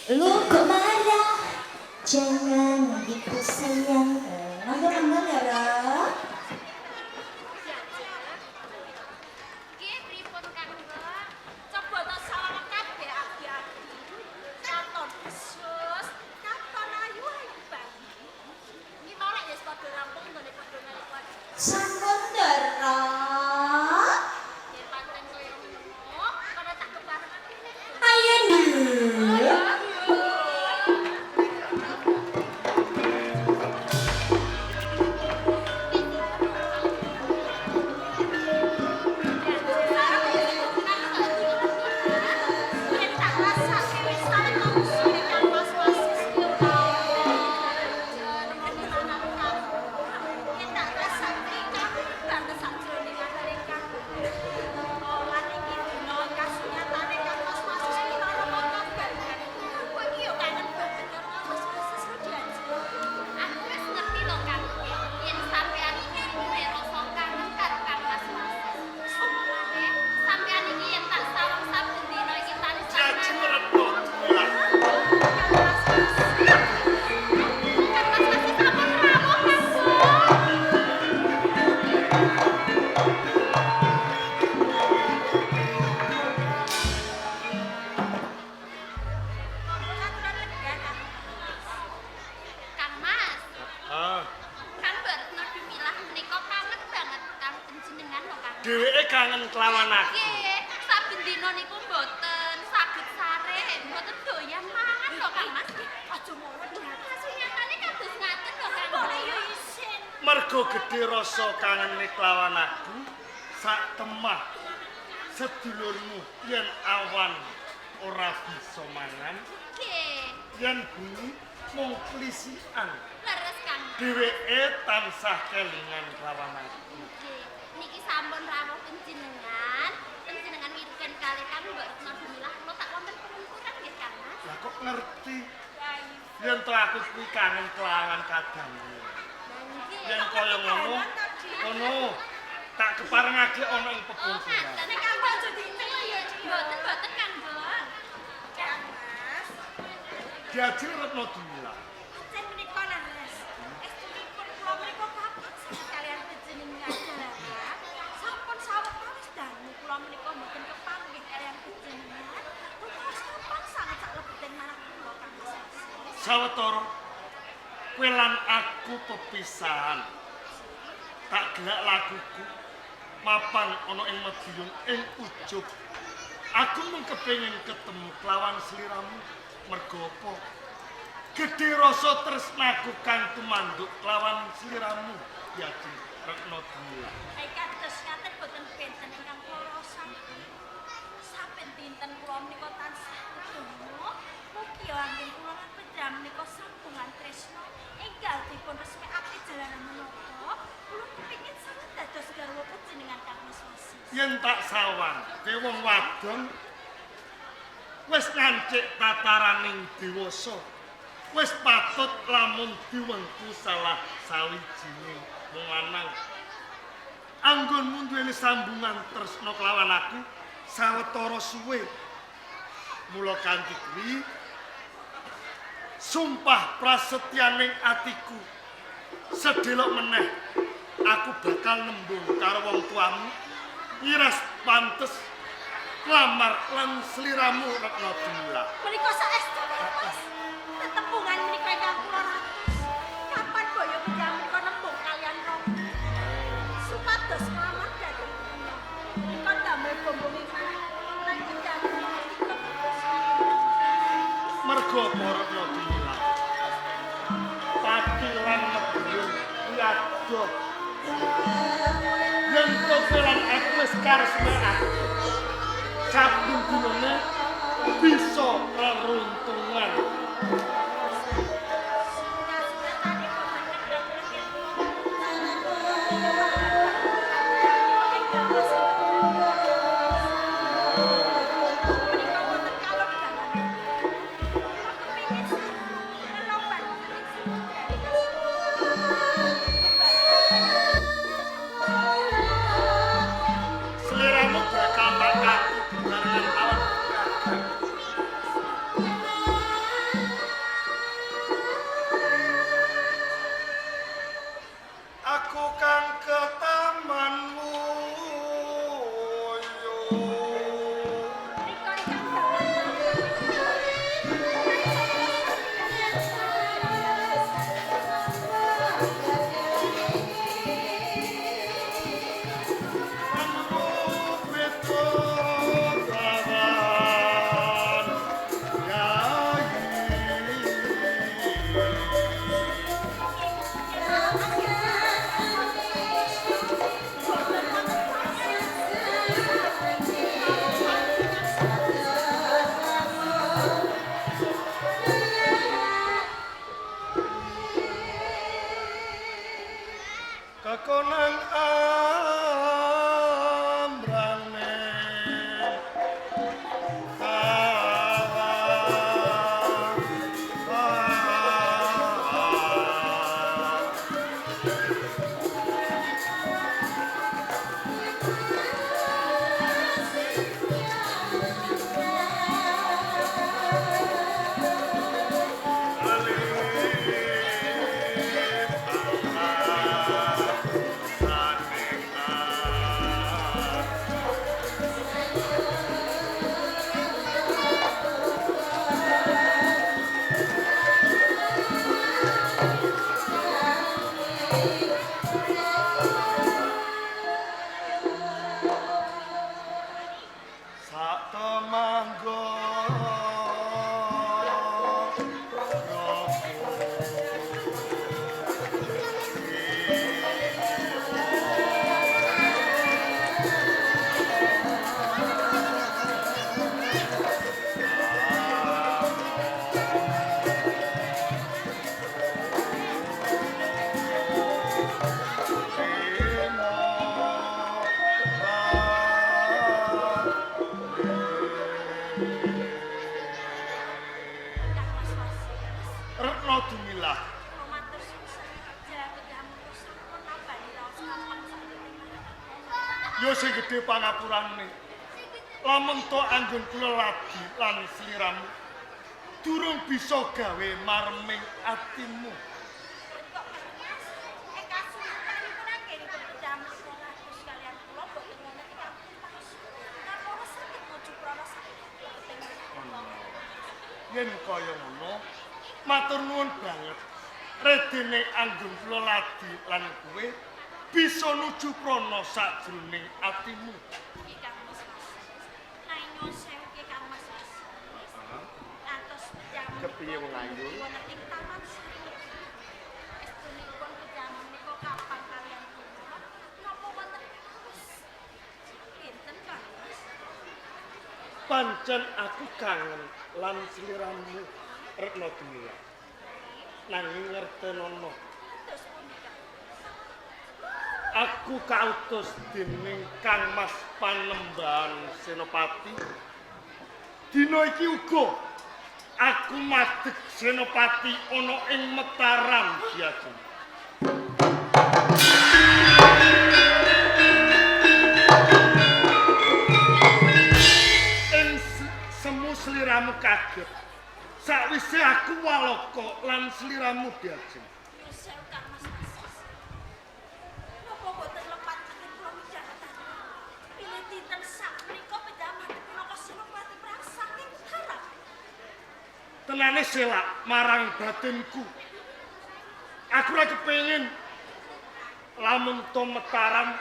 Lu kok marah? Jangan gitu, sayang. Mangga, mangga, Ndara. Nggih, pripun, Kang Mbak? Coba tak sawang kabeh abdi-abdi. Katon khusus, katon ayu-ayu banget. Iki mau lek wis padha rampung nggone padha melu aja. Sampun, Ndara. Yen pancen kaya ngono, kono tak keparengan. Ayo, Nduk. Yen tak rasake wis salah usune Kang Mas Wasis ki ora. Yen tak rasake kamu banget sakjroning atine kamu. Lan iki dina kasunyatane Kang Mas Wasis ki ora kabeh. Aku iki yo kangen banget karo Kang Mas Wasis kok diajak. Aku wis ngerti lho, Kang, yen sampean iki duwe rasa kangen karo Kang Mas Wasis. Omongane sampean iki yen tak sawang saben dina iki tansah Diajeng Retno Dumilah. Kang Mas Wasis. Kang Mas Wasis sampun rawuh, Kang Bu. Monggo katuran lenggah, Kang Mas. Kang Mas, Ah, Kang Retno Dumilah menika kangen banget kang panjenengan lho, Kang. Dheweke kangen kelawan aku. Nggih, saben dina niku mboten saged sare, mboten doyan mangan lho, Kang Mas. Aja ngono, Dak. Kasunyatane kados ngaten lho, Kang. Boleh yo isin. Mergo gedhe rasa kangene kelawan aku, sak temah sedulurmu yen awan ora bisa mangan, Nggih, yen bengi mung klisikan. Leres, Kang Mas. Dheweke tansah kelingan kelawan aku. Nggih, niki sampun rawuh panjenengan, panjenengan wiridan kalih Kang Mbok Retno Dumilah kula tak wonten pemungkuran nggih, Kang Mas. Lah kok ngerti yen to aku kuwi kangen kelawan kadangmu. Nggih. Yen kaya ngono, ngono tak keparengake ana ing Oh, pepungkuran. ngaten. Nek Kang aja diitung ya, Dik. Mboten, mboten, Kang Mbok. Kang Mas. Diajeng Retno Dumilah. Pancen menika leres. Estunipun kula menika kaput sanget kaliyan panjenengan Dara. Sampun sawetawis dangu kula menika mboten kepanggih kaliyan panjenengan. Rupaos kapan sanget saklebeting manah kula, Kang Mas. Sawetara kowe lan aku pepisahan. Tak gelak lakuku mapan ana ing Madiun ing ujug. Aku mung kepengin ketemu kelawan sliramu mergo apa? Gedhe rasa tresnaku kang tumanduk kelawan sliramu, Diajeng Retno Dumilah. Hai kados ngaten boten benten ingkang kula rasakaken. Saben dinten kula menika tansah tetunggo mugi anggen kula lan panjenengan menika sambungan tresna enggal dipun resmekake jalaran menapa kula kepingin sanget dados garwa panjenengan, Kang Mas Wasis. Yen tak sawang, kowe wong wadon wis ngancik tataraning dewasa. Wis patut lamun diwengku salah sawijine wong lanang. Anggonmu duweni sambungan tresna kelawan aku sawetara suwe. Mula kanthi kuwi sumpah prasetyaning atiku sedelok meneh aku bakal nembung karo wong tuamu ngiras pantes nglamar lan sliramu, Retno Dumilah. Menika saestu, Kang Mas. Tetembungan menika ingkang kula ratos. Kapan boyo panjenengan menika nembung kaliyan Rama supados nglamar dhateng kula. Menika damel bombong ing manah kula lan panjenengan menika terus. Mergo apa, Retno Dumilah? Pati lan Madiun kuwi adoh. Yen kowe lan aku wis karesmekake, saben dinane bisa reruntungan. Kasunyatane boten kendhat menika wonten kalodhangan. Kula kepingin leloban ing seputrane Sliramu bakal tak kaku bebarengan lawan. Retna Dumilah. Kula matur suwun jaga sampun nambani raos kapang sakjroning. Ya sing gedhe pangapurane. Lamun to anggon kula lagi lan sliramu durung bisa gawe mareming atimu. Kok Mas, kasunatanipun anggenipun pejam kados kalian kula boten wonten ingkang palsu. Napa saged nuju prana saking boten. Yen kaya ngono, matur nuwun banget. Redene anggon kula ladi lan kowe bisa nuju prana sakjroning atimu. Nggih Kang Mas. Nanging nyuwun sewu nggih Kang Mas. Ngantos pejam Kepiye wong ayu? Wonten ing Taman Sari. Estunipun pejam menika kapan kalian kula? Napa wonten wis pinten Kang Mas? Pancen aku kangen lan sliramu Retna Dumilah. Nanging ngertenono, Terus pundi Kang? aku kautus dening Kang Mas Panembahan Senopati. Dina iki uga aku madeg Senopati ana ing Mataram Diajeng. Ing semu sliramu kaget. Sakwise aku walaka lan sliramu Diajeng. Nyuwun sewu Kang Mas Wasis. Napa boten lepat anggen kula midhangetaken? Pilih dinten sakmenika pejam madeg minangka Senopati perang saking Mataram. Tenane selak marang batinku. Aku ora kepengin lamun to Mataram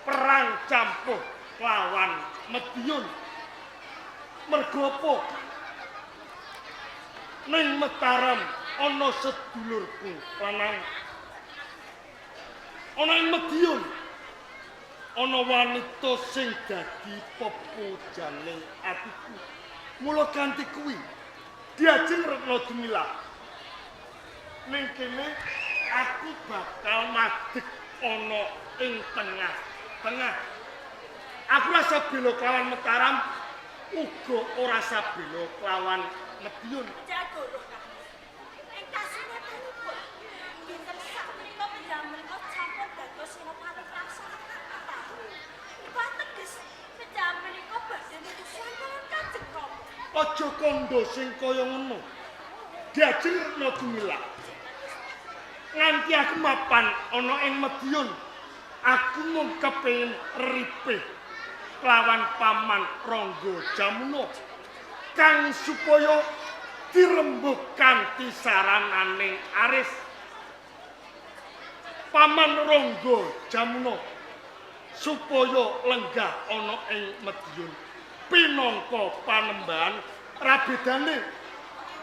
perang campuh lawan Madiun. Mergo apa? Ning Mataram ana sedulurku lanang. Ana ing Madiun ana wanita sing dadi pepujaning atiku. Mula ganti kuwi diajeng Retna Dumilah. Ning kene aku bakal madeg ana ing tengah-tengah. Aku rasa bela kelawan Mataram uga ora sabela kelawan Madiun. Jagoro Kang Mas. Ing kasunatanipun dinten sakmenika pejam menika sampun dados Senopati perang saking Mataram. Uga teges pejam menika badhe mutusan kaliyan Kanjeng Rama. Aja kandha sing kaya ngono. Diajeng Retna Dumilah. Nganti aku mapan ana ing Madiun, aku mung kepengin ripih lawan paman Rangga Jamuna kang supaya dirembug kanthi sarananing aris. Paman Rangga Jamuna supaya lenggah ana ing Madiun pinangka panembahan rabedane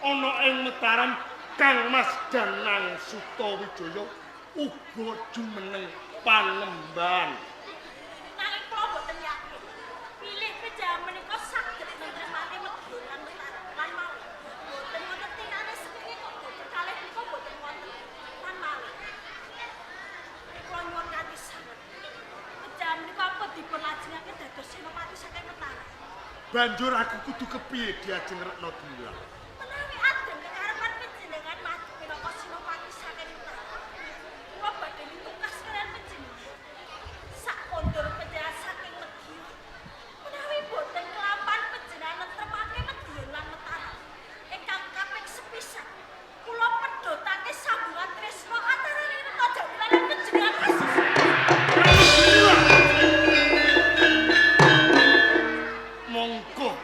ana ing Mataram Kang Mas Danang Sutawijaya uga jumeneng panembahan. Nanging kula boten yakin. Pilih pejam menika saged nentramake Madiun lan Mataram lan malih. Boten wonten tinane sekenge kok boten kalih menika boten wonten lan malih. Kula nyuwun kanthi sanget. Pejam menika apa dipun lajengake dados Senopati saking Mataram. Banjur aku kudu kepiye diajeng Retna Dumilah? Menawi adeng kekarepan panjenengan madeg minangka Senopati saking Mataram, kula badhe mitukas kaliyan panjenengan. Sak kondur panjenengan saking Madiun, menawi boten kelampan panjenengan nentremake Madiun lan Mataram ingkang kaping sepisan, kula pedhotake sambungan tresna antaraning Retna Jamilah lan panjenengan Wasis. Monggo.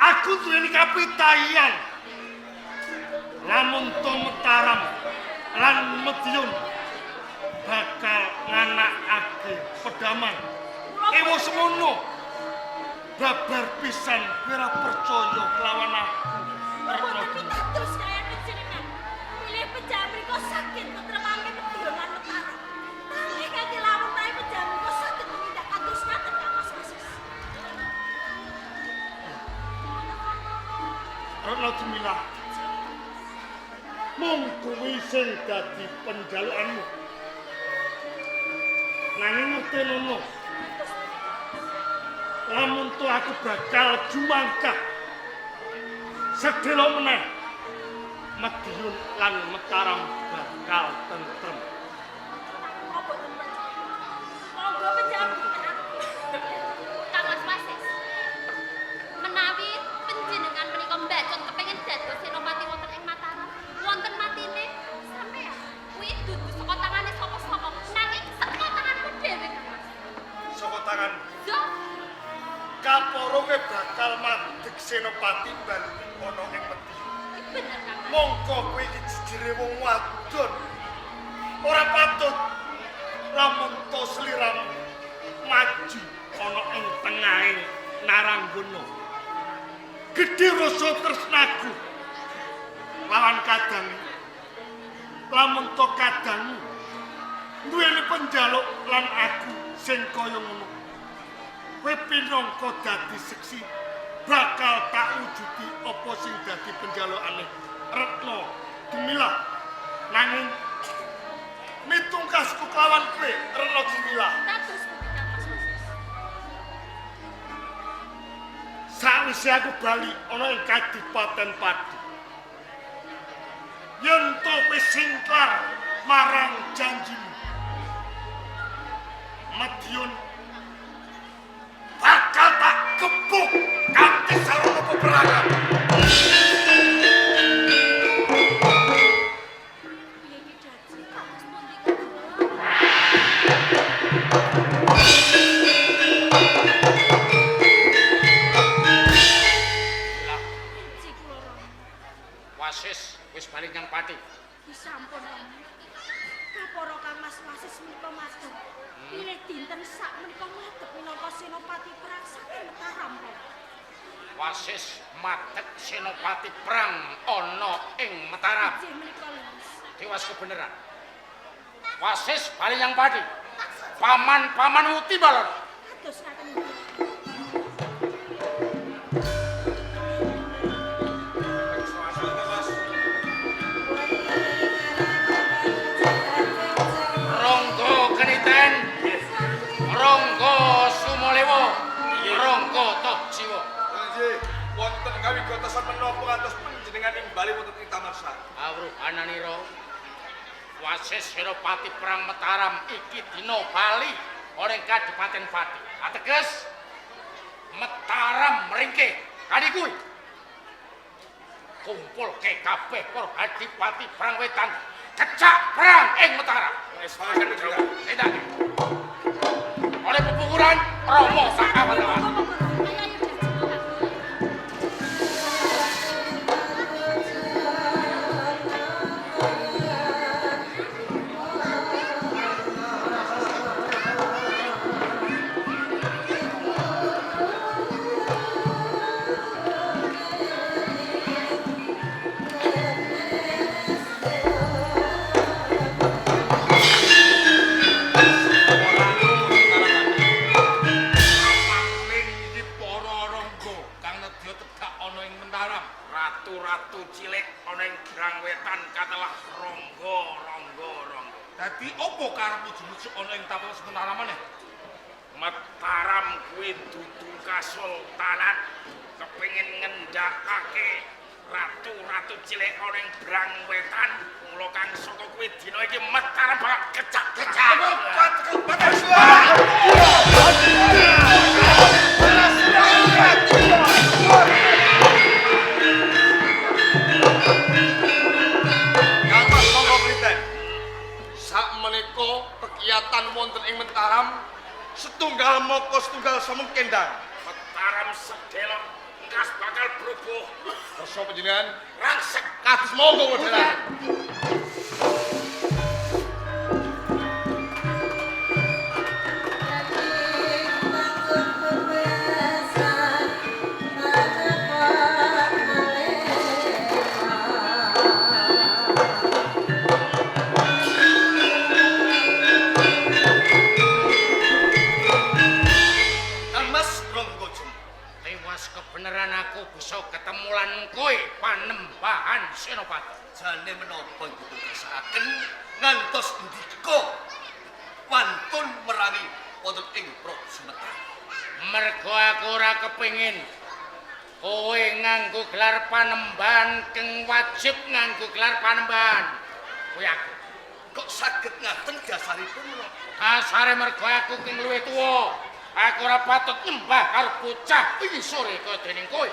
Aku duweni kapitayan. Lamun to Mataram lan Madiun bakal nganakake pedaman. Ewa semono. Babar pisan kowe ora percaya kelawan aku. Kula Retna boten Dumilah. pitados kaliyan panjenengan. Pilih pejam mriku saged nentremake Madiun lan Mataram. Nanging kangge lamun tae pejam mriku saged tumindak kados ngaten Kang Mas Wasis. Retna Dumilah. Mung kuwi sing dadi penjalukanmu. Nanging ngertenono, lamun to aku bakal jumangkah sedhela meneh Madiun lan Mataram bakal tentrem. Kula boten percaya. Monggo penjelasan. Kang Mas Wasis. Menawi panjenengan menika mbacut kepengin dados senopati wonten ing Mataram, wonten matine sampeyan kuwi dudu saka tangane sapa-sapa, nanging saka tanganmu dhewe, Kang Mas. Saka tangan Yo, kaporo kowe bakal madeg senopati bali ana ing Madiun. iki bener Kang Mas. Mongko kowe iki jejere wong wadon. Ora patut lamun to sliramu maju ana ing tengahing Naranggana. Gedhe rasa tresnaku lawan kadang. Lamun to kadangmu duweni penjaluk lan aku sing kaya ngono. Kowe pinangka dadi seksi bakal tak wujudi apa sing dadi penjalukane Retno Dumilah. Nanging mitungkasku kelawan kowe Retno Dumilah. Dados pundi Kang Mas Wasis? Sawise aku bali ana ing Kadipaten Pati. Yen to kowe singklar marang janjimu, Madiun bakal tak gebuk kanthi sarana peperangan. Piye iki Daji? Kados pundi Kang Mas? Lah, Inci kula Rama. Wasis wis bali nyang Pati. Sampun Rama. Kapara Kang Mas Wasis menika madhep. Pilih dinten sak menika madhep minangka senopati perang saking Mataram, Rama. Wasis madeg senopati perang ana ing Mataram. Inggih menika leres. Tiwas kebenaran. Wasis bali nyang Pati. Paman-paman wuti balon. Kados ngaten iki. Ronggo Keniten. Ronggo Sumolewo. Ronggo Tohjiwa. Nggih, wonten kawigatosan menapa ngantos panjenengan ing bali wonten ing Taman Sari. Awruhananira. Wasis Senopati Perang Mataram iki dina bali ana ing Kadipaten Pati. Ateges Mataram mringke kali kuwi. Kumpulke kabeh para adipati Perang Wetan, kecak perang ing Mataram. Wis panjenengan panjenengan. Tindake. Oleh pepukuran Rama sak awan-awan. Monggo monggo Rama. Ayo ayo Daji Kang Mas. Paling iki para rangga kang nedya tegak ana ing Mataram, ratu-ratu cilik ana ing Brang Wetan katelah rangga rangga rangga. Dadi opo karepmu jumujuk ana ing tapel Mataram maneh? Mataram kuwi dudu kasultanan kepengin ngendhakake ratu-ratu cilik ana ing Brang Wetan. Mula kang saka kuwi dina iki Mataram bakal kecak-kecak. Kang Mas monggo mriten. Sakmenika kegiatan wonten ing Mataram setunggal moko setunggal samung kendang. Mataram sedelok engkas bakal brubuh Kersa panjenengan rangsek. kados monggo wedaran. Kang Mas Ronggo Jembo. Tewas kebenaran aku bisa ketemu lan kowe panembahan Senopati. Jane menapa ditugasaken ngantos ndika wantun merangi wonten ing Praja Mataram. Mergo aku ora kepengin Kowe nganggo gelar panembahan keng wajib nganggo gelar panembahan. Kowe aku. Kok saged ngaten dasaripun menapa? Dasare mergo aku keng luwih tuwa. Aku ora patut nyembah karo bocah sore kaya dening kowe.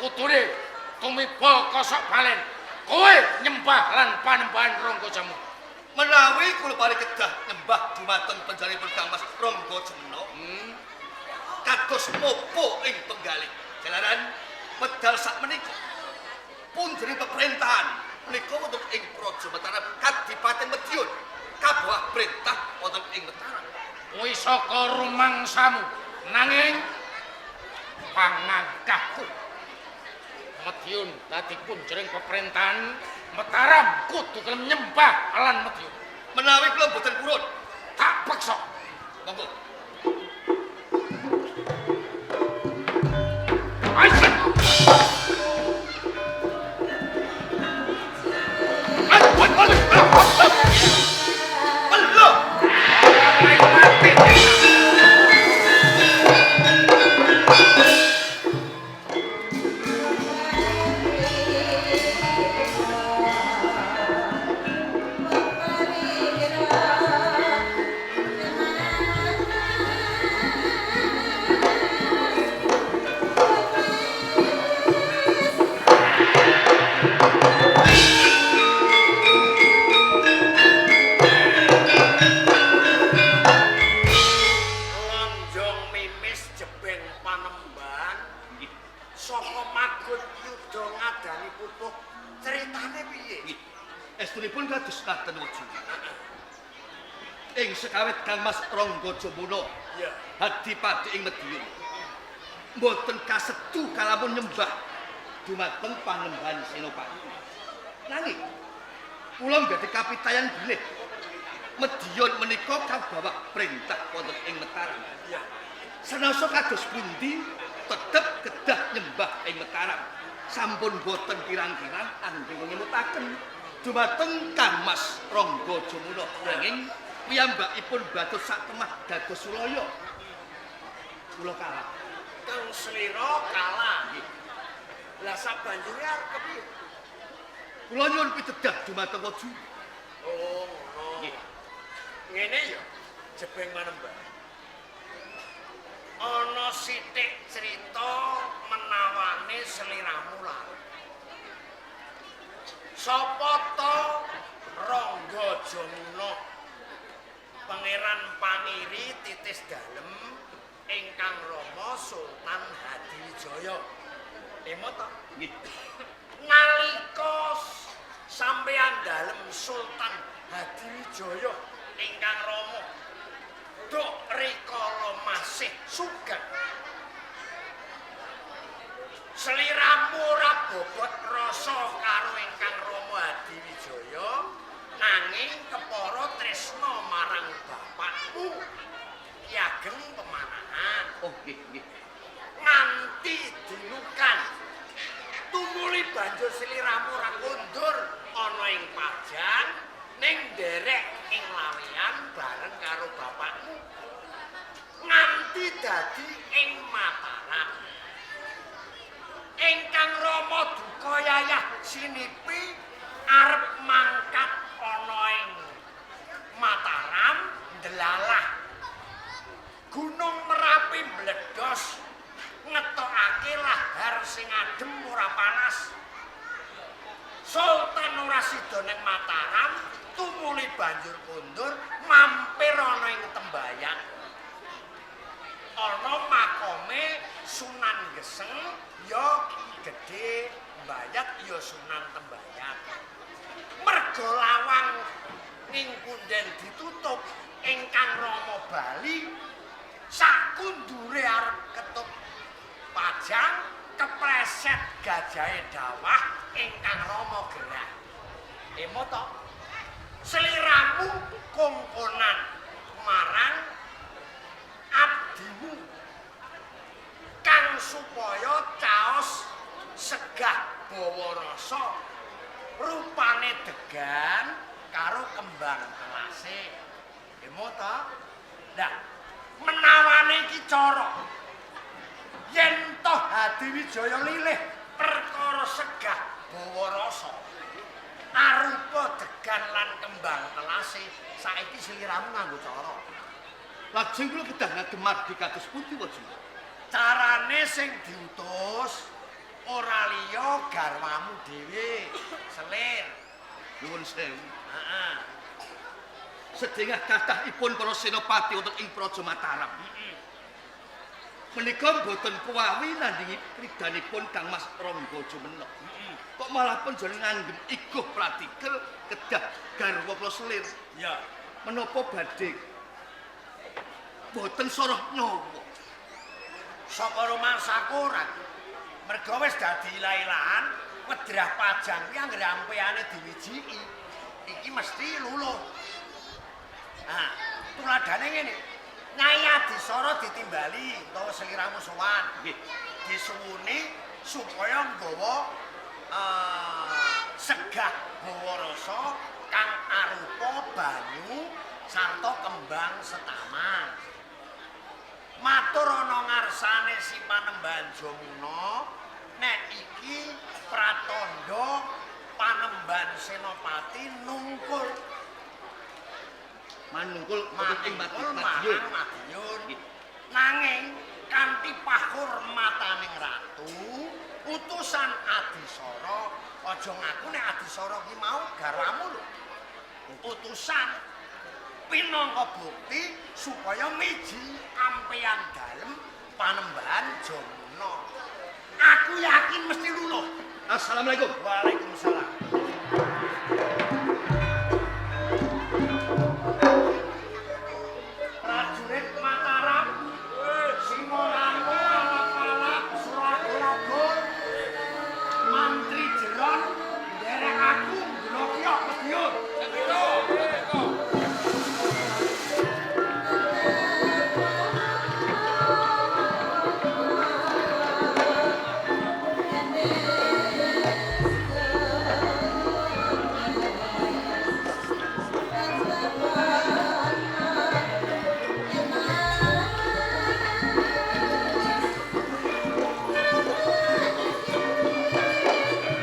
Kudune tumiba kosok balen. Kowe nyembah lan panembahan Rangga Jamuna. Menawi kula paring kedah nyembah dumateng panjenenganipun Kang Mas Rangga Jamuna. Kados mopo ing penggalih. Jalaran medal sak menika punjering pemerintahan menika wonten ing Praja Mataram Kadipaten Madiun kabawah perintah wonten ing Mataram. Kuwi saka rumangsamu nanging pangangkahku Madiun dadi punjering pemerintahan Mataram kudu gelem nyembah lan Madiun. Menawi kula mboten purun, tak peksa. Monggo. Lonjong mimis jebeng panembahan saka magut yuda ngadani pupuh critane piye? Nggih. Estunipun kados ngaten wuju. Ing sekawit Kang Mas Rangga Jamuna, Iya. Adipati ing Madiun. Mboten kasedu kalamun nyembah dumateng panembahan Senopati. Nanging kula nggadhah kapitayan bilih Madiun menika kabawah perintah wonten ing Mataram. Iya. Sanasa kados pundi tetep kedah nyembah ing Mataram. Sampun boten kirang-kirang anggen ngemutaken dumateng Kang Mas Rangga Jamuna. Nanging piyambakipun batus sak temah dados sulaya. Kula kalah. Kang Slira kalah. Lah sabanjure arep kepiye? Kula nyuwun pitedah dumateng Waju. Oh, ngono. Ngene ya, jebeng manembah. Ana sithik crita menawane sliramu larut. Sapa ta Rangga Jamuna? Pangeran Pangiri titis dalem ingkang rama Sultan Hadiwijaya. Emo ta? Nggih. Nalika sampeyan dalem Sultan Hadiwijaya ingkang rama duk rikala masih sugeng, sliramu ora bobot rasa karo ingkang rama Hadiwijaya, nanging kepara tresna marang bapakmu Ki Ageng Pemanahan. Oh, nggih, nggih. Nganti dinukan tumuli banjur sliramu ora kondur ana ing pajang ning nderek ing laweyan bareng karo bapakmu nganti dadi ing Mataram. Ingkang rama duka yayah sinipi arep mangkat ana ing Mataram, ndelalah Gunung Merapi mbledos ngetokake lahar sing adem ora panas. Sultan ora sida ning Mataram, tumuli banjur kondur mampir ana ing Tembayak. Ana makome Sunan Geseng ya Ki Gedhe Mbayat ya Sunan Tembayat. Merga lawang ing punden ditutup, ingkang rama bali sakundure arep ketuk pajang kepleset gajahe dawah ingkang rama gerah. Emo to? Sliramu kongkonan marang abdimu kang supaya caos segah bawa rasa rupane degan karo kembang telase. Emo to? Lah, menawane iki cara Yen toh Hadiwijaya lilih perkara segah bawa rasa arupa degan lan kembang telase, saiki sliramu nganggo cara. Lajeng kula kedah ngagem margi kados pundi Wajima? Carane sing diutus ora liya garwamu dhewe, selir. Nuwun sewu. Heeh. Sedengah kathahipun para senopati wonten ing Praja Mataram. Menika mboten kuwawi nandingi kridanipun Kang Mas Rangga Jumena. Kok malah panjenengan nganggem iguh pratikel kedah garwa kula selir. Ya. Menapa badhe boten soroh nyawa? Saka rumangsaku ora. Merga wis dadi ilah-ilahan, wedrah pajang kuwi anggere ampeane diwijiki, iki mesti luluh. Nah, tuladhane ngene. Nyai Adisara ditimbali utawa seliramu sowan. Nggih. Disuwuni supaya nggawa segah bawa rasa kang arupa banyu sarta kembang setaman. Matur ana ngarsane si Panembahan Jamuna, nek iki pratandha Panembahan Senopati nungkul manungkul wonten ing manungkul Madiun. marang Madiun. Nanging kanthi pahurmataning ratu, utusan Adisara, aja ngaku nek Adisara ki mau garwamu lho. Utusan pinangka bukti supaya miji ampeyan dalem Panembahan Jamuna. Aku yakin mesti luluh. Assalamualaikum. Waalaikumsalam. Prajurit Mataram, Singorango, Alap-alap, Suragolagol, Mantri Jeron, nderek aku nglokyok Madiun.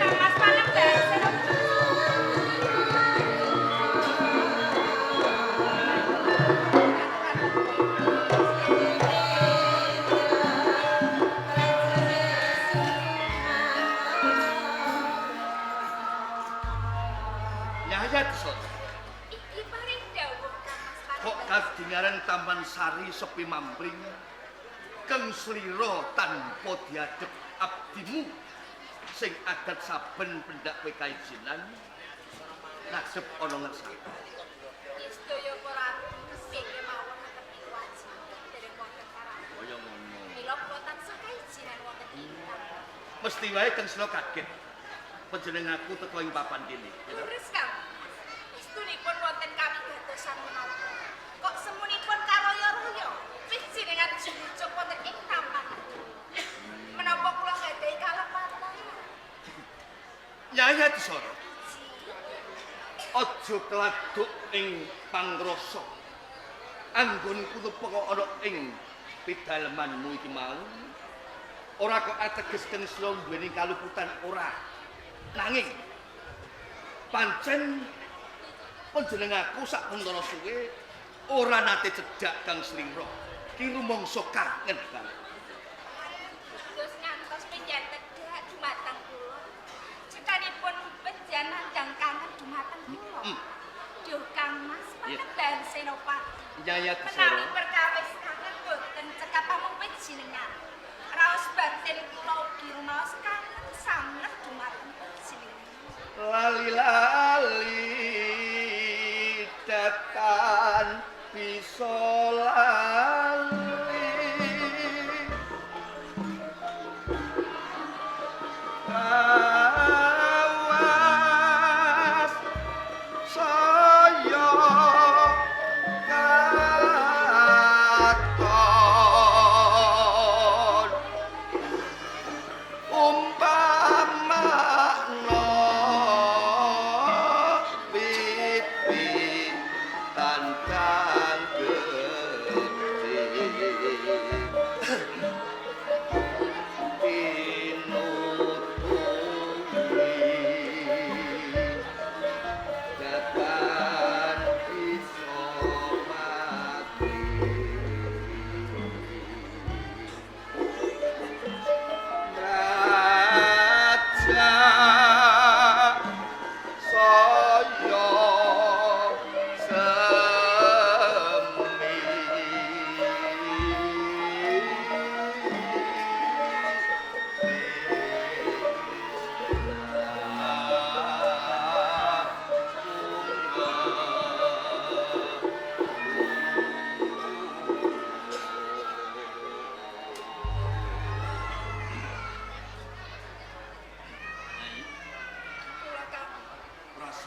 Kang Mas Panembahan Senopati. Nyai Adisara, Iki paring dawuh Kang Mas kok Panembahan. kadingaran Taman Sari sepi mamring keng slira tanpa diadep abdimu sing adat saben pendak kowe kaijinan nasib ana ngersake. Sedaya para abdi sing kemawon atepi wajib dereng wonten karaton. Kaya ngono. Mila kula tansah kaijinan wonten ing taman. Mesti wae keng slira kaget. Panjenenganku teka ing papan kene. Ya toh? Leres Kang. Estunipun wonten kawigatosan menapa? Kok semunipun karoyo-royo panjenengan jumujuk wonten ing taman. Menapa kula gadhahi kalepatan? Nyai Adisara, aja keladuk ing pangrasa. Anggonku tepaka ana ing pidalemanmu iki mau. Ora kok ateges keng slira duweni kaluputan ora. Nanging pancen panjenenganku sak bentara suwe ora nate cedhak kang slira. Ki rumangsa kangen banget. Terus ngantos penjan tegak dumateng kula. Cekanipun penjan nandang kangen dumateng kula. Duh Kang Mas Panembahan Senopati. Nyai Menawi Adisara, perkawis kangen boten cekap amung panjenengan. Raos batin kula ugi rumaos kangen sanget dumateng panjenengan. Lali-lali datan bisa lali. Awas saya katon umpamakna wit-witan kang gedhe.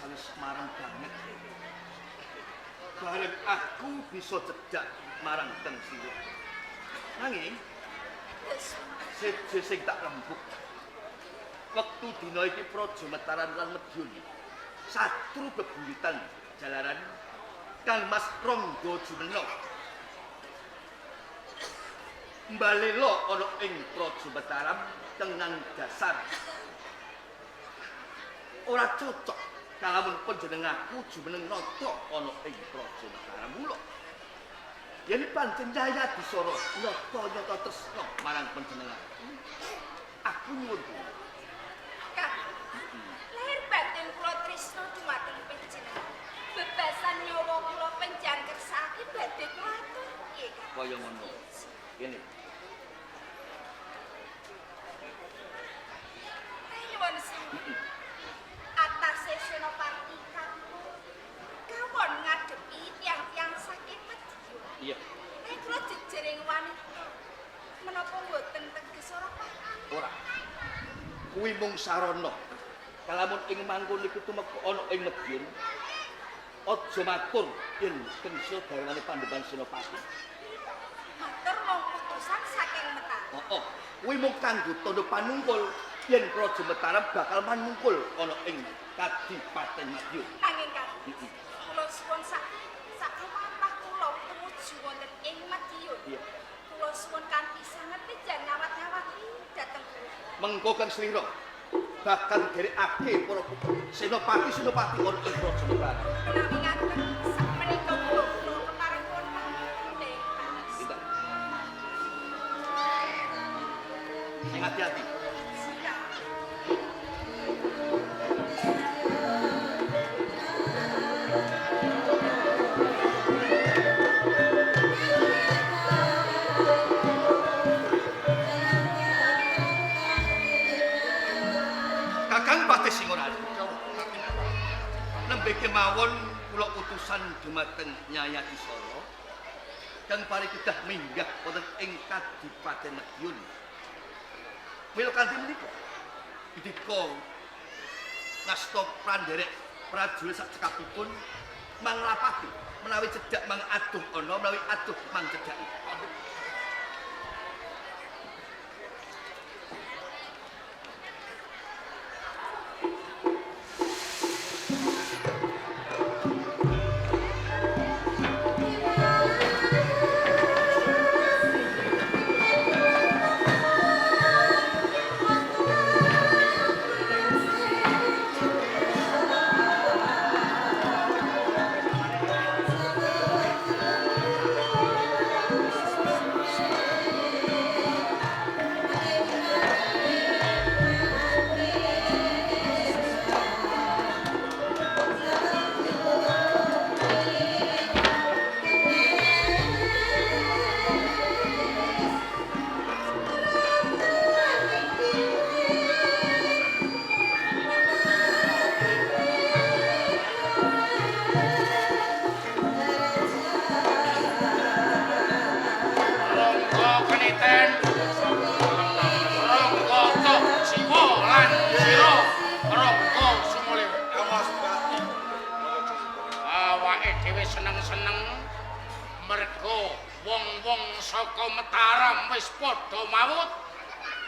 Rasane semarang banget. Bareng aku bisa cedhak marang Kang Sira. Nanging seje sing tak rembug. Wektu dina iki Praja Mataram lan Madiun satru bebuyutan jalaran Kang Mas Rangga Jumena. Mbalela ana ing Praja Mataram tengang dasar. Ora cocok kalamun panjenenganku jumeneng nata ana ing Praja Mataram. Mula yen pancen Yaya Disara nyata-nyata tresna marang panjenengan, aku nyuwun. Kang, lahir batin kula tresna dumateng panjenengan. Bebasan nyawa kula penjang kersake badhe kula atur. Nggih, Kang. Kaya ngono. Kene. Nyuwun sewu. Atase Senopati kakung kawon ngadepi tiyang-tiyang saking Madiun. Iya. Nek kula jejering wanita, menapa mboten teges ora paham? Ora. Kuwi mung sarana. Kalamun ing mangkon iku tumeka ana ing Madiun, aja matur yen Kengsa garwane Pandheman Senopati. Matur mung putusan saking Mataram. Heeh. Kuwi mung kanggo tandha panungkul yen Praja Mataram bakal manungkul ana ing Kadipaten Madiun. Nanging Kang, kula suwun sak kawampah kula tumuju wonten ing Madiun. Iya. Kula suwun kanthi sanget pijan ngawat-ngawati dhateng kula. Mengko Kang Slira bakal diderekake para senopati-senopati ana ing Praja Mataram. Menawi ngaten sak menika kula kepareng pun pamit. Sinten? Sing hati-hati. Siap. Kakang Patih Singoraju. Nembe kemawon kula utusan dumateng Nyai Disara kang parikedah minggah wonten ing Kadipaten Madiun. Mila kanthi menika didika ngasta pranderek prajurit sak cekapipun manglapati menawi cedhak mang aduh ana menawi aduh mang cedhaki. Rangga Keniten, Rangga Tok Jiwa lan Sira, Rangga Sumule. Awas Pati. Awake dhewe seneng-seneng mergo wong-wong saka Mataram wis padha mawut.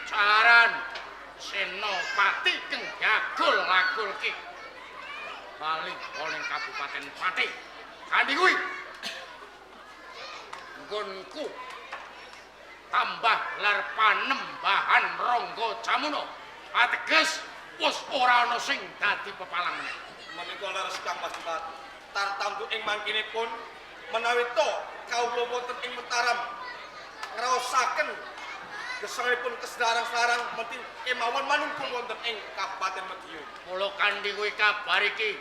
Jaran Senopati kang gagul-agul ki bali ning Kabupaten Pati. Kanthi kuwi nggonku tambah lar panembahan Rangga Jamuna. Ateges wis ora ana sing dadi pepalang meneh. Menika leres Kang Mas Pati. Tartamtu ing mangkinipun menawi to kawula wonten ing Mataram ngraosaken gesangipun keselarang-selarang mesti kemawon manungkul wonten ing Kabupaten Madiun. Mula kanthi kuwi kabar iki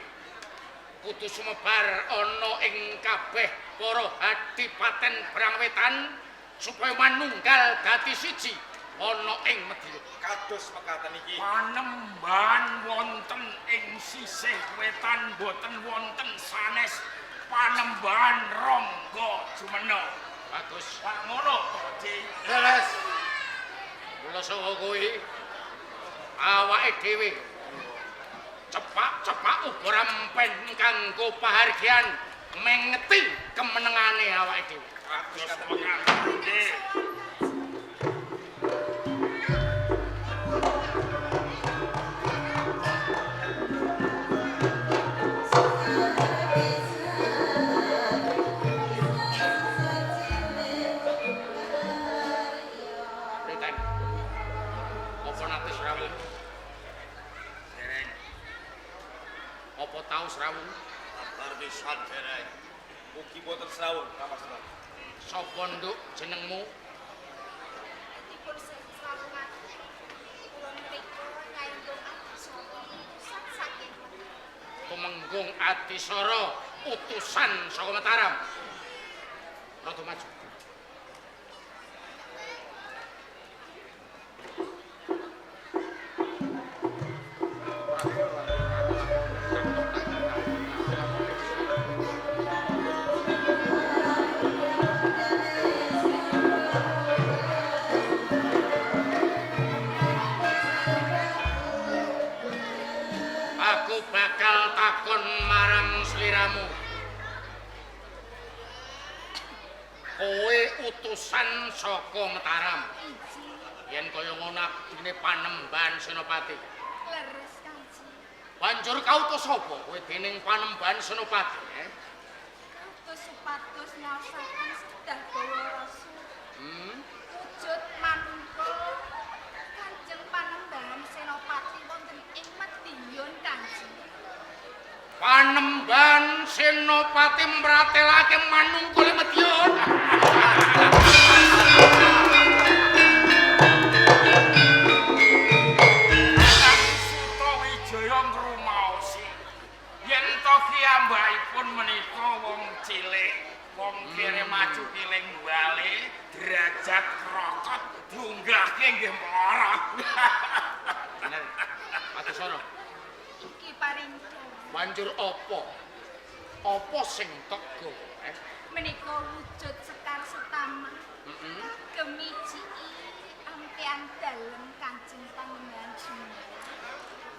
kudu sumebar ana ing kabeh para hadipaten Brangwetan supaya manunggal dadi siji ana ing Madiun. Kados mekaten iki. Panembahan wonten ing sisih wetan boten wonten sanes panembahan Rangga Jumena. Bagus. Pak ngono to, Ci. Leres. Mula saka kuwi awake dhewe cepak-cepak uga ora Sampen kanggo pahargyan mengeti kemenengane awake dhewe. Kados mekaten. Riten. Apa nate srawung? Dereng. Apa tau srawung? Kabar pisan dereng. Mugi boten srawung Kang Mas Dimas. Sapa nduk jenengmu? Dipun srawungaken. Kula menika Nyai Adisara utusan saking Tumenggung Adisara utusan saka Mataram. Rada maju. Aku bakal takon marang sliramu. Kowe utusan saka Mataram. Yen kaya ngono abdine Panembahan Senopati. Leres Kanjeng. Banjur kautus sapa kowe dening Panembahan Senopati? Eh? Kautus supados nyaosaken sedah bawa rasa. Wujud manungka Kanjeng Panembahan Senopati wonten ing Madiun Kanjeng. Panembahan Senopati mratelake manungka le Madiun. Sutawijaya ngrumaosi yen to kiyambakipun menika wong cilik, wong kere maju kiling bale, derajat krokot diunggahke nggih mlorot. Bener. Adisara, Iki paring dawuh. banjur apa? Apa sing tok gawa? Eh? Menika wujud sekar setama. Kagem mijiki ampean dalem Kanjeng Panembahan Jumala.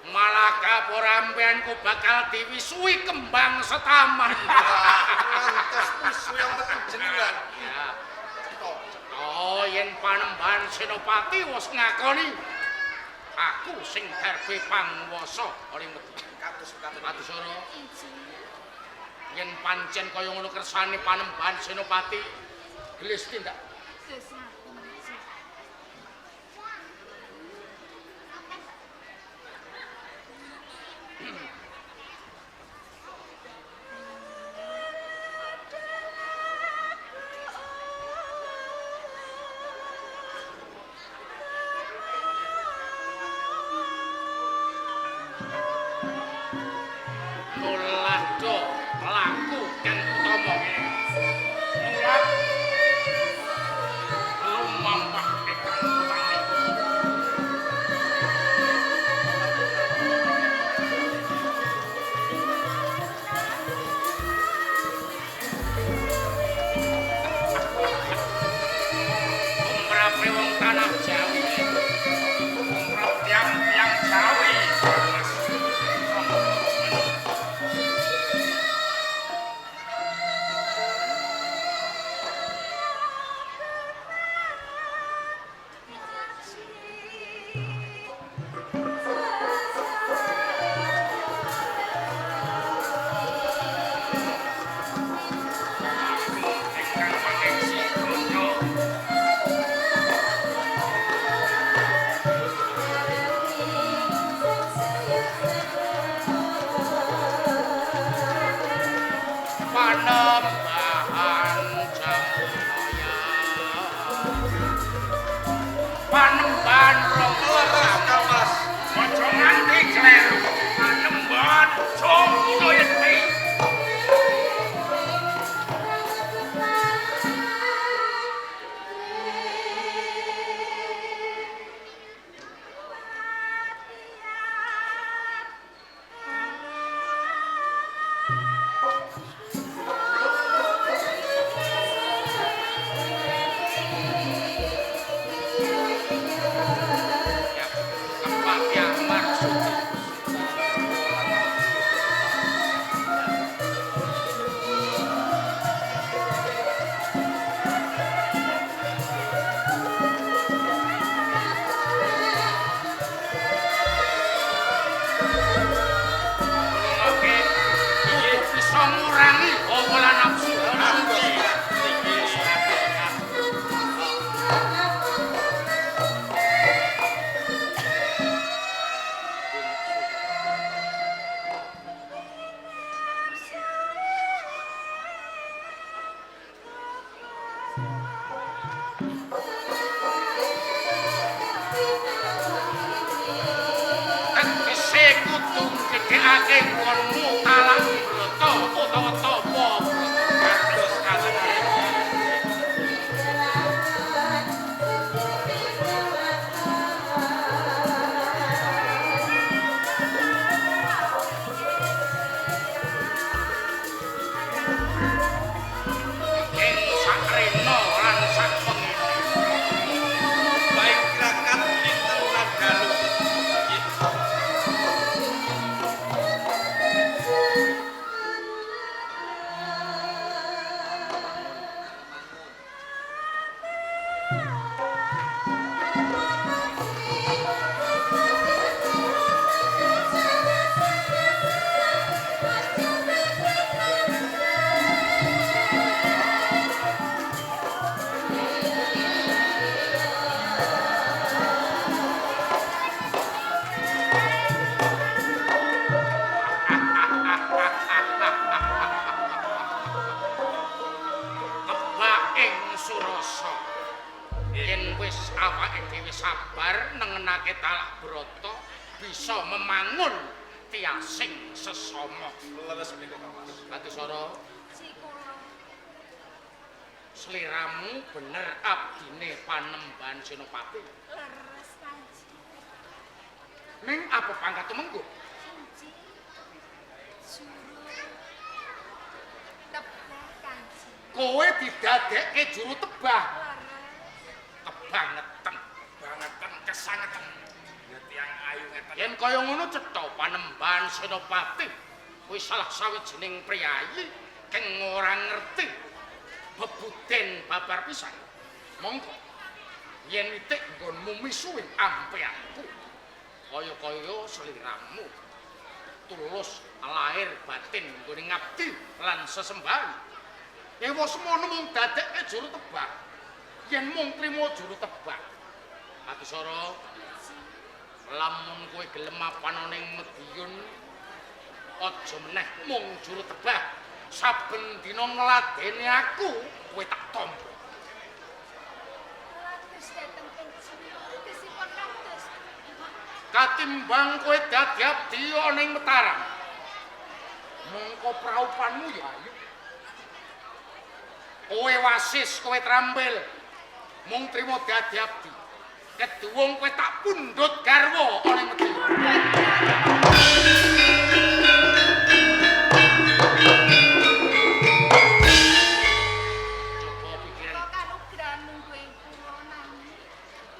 Malah kapora ampeanku bakal diwisuhi kembang setaman. Ngantos musuh yang metu jenengan. Ya. Cetha. Oh, yen Panembahan Senopati wis ngakoni aku sing darbe panguwasa oleh Madiun. Kados mekaten. Adisara, Injih. yen pancen kaya ngono kersane Panembahan Senopati, gelis tindak. Dos ngaten injih. Nulah do laku kang utama. Nulat lumampah ingkang utami. Tumrape wong tanah Jawi. Tumrap tiyang-tiyang Jawi, Mas. Ingkang pangeksi donya. Panembahan Jamunaya. Panembahan Rangga Leres Kang Mas. Aja nganti kleru. Panembahan Jamunayekti. Kepatihan Marsudi. Enggonmu talak brata utawa tapa kados kalane. Ing sakrena lan sakpengene. Baik tirakat dinten lan dalu. Nggih. Kebak ing surasa. Yen wis awake dhewe sabar nengenake talak brata bisa memangun tiasing sesama. Leres menika Kang Mas. Katusara, Cikula. sliramu bener abdine Panembahan Senopati. Leres Kanji. Ning apa pangkat tumenggung? Kanji. Juru tebah Kanji. Kowe didadekke juru tebah. Leres. Kebangetan, bangetan kesangeten. Ya tiyang ayu ngeten. Yen kaya ngono cetha Panembahan Senopati kuwi salah sawijining priyayi kang ora ngerti bebuden babar pisan. Monggo yen itik nggonmu misuwi ampeanku. Kaya-kaya sliramu tulus lahir batin nggone ngabdi lan sesembahan. Ewa semono mung dadekke juru tebah. Yen mung trima juru tebah. Adisara, lamun kowe gelem mapan ning Madiun aja meneh mung juru tebah. Saben dina ngladeni aku, kowe tak tampa. Kados dateng Kanji. Tegesipun kados. Katimbang kowe dadi abdi ana ing Mataram. Mongko praupanmu ya ayu. Kowe wasis, kowe trampil. Mung trima dadi abdi. Keduwung kowe tak pundhut garwa ana ing Madiun. Coba pikiran. Kula kanugrahan mungguing kula nami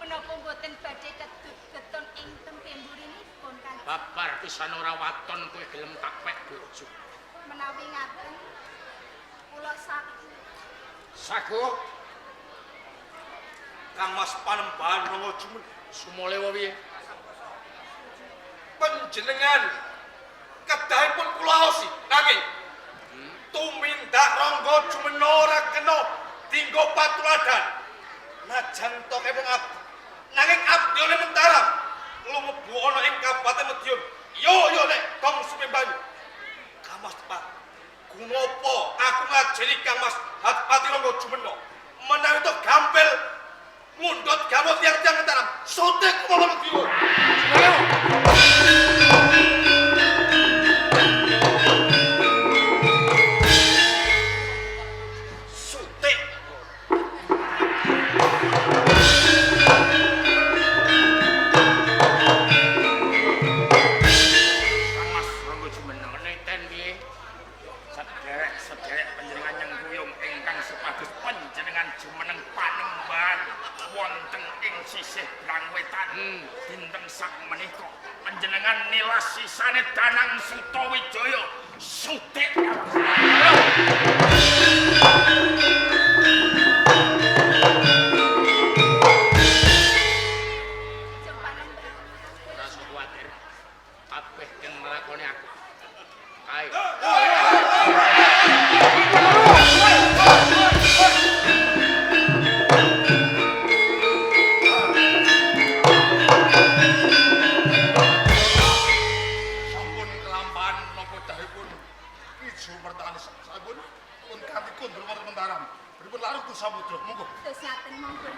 menapa mboten badhe kedut getun ing tempe mburinipun Kanji. Babar pisan ora waton kowe gelem tak pek bojo. Menawi ngaten kula saku. Sago Kang Mas Panembahan Rangga Jumen sumolewa piye? panjenengan kedahipun kula aosi nanging tumindak Rangga Jumena ora kena dinggo patuladan najan to kewong abdi nanging abdi oleh Mataram lumebu ana ing Kabupaten Madiun yo yo nek gong sumembanyu Kang Mas tepat gunapa aku ngajeni Kang Mas Adipati Rangga Jumena menawi to gampil ngundhut gawa tiyang-tiyang Mataram sotek kemawon Madiun. Sumolewa. Sutik. Kang Mas Rangga Jumena Peniten piye? sederek-sederek panjenengan nyengkuyung ingkang supados panjenengan jumeneng panembahan wonten ing sisih Brangwetan. Dinten sakmenika panjenengan nilas sisane Danang Sutawijaya sutik. Ora usah kuwatir. Kabeh kang nglakoni aku. Kae. Sampun kelampahan napa dahipun ijo mertani sampun pun kanthi kondur wonten Mataram. Pripun larut samudra monggo. Terus ngaten monggo.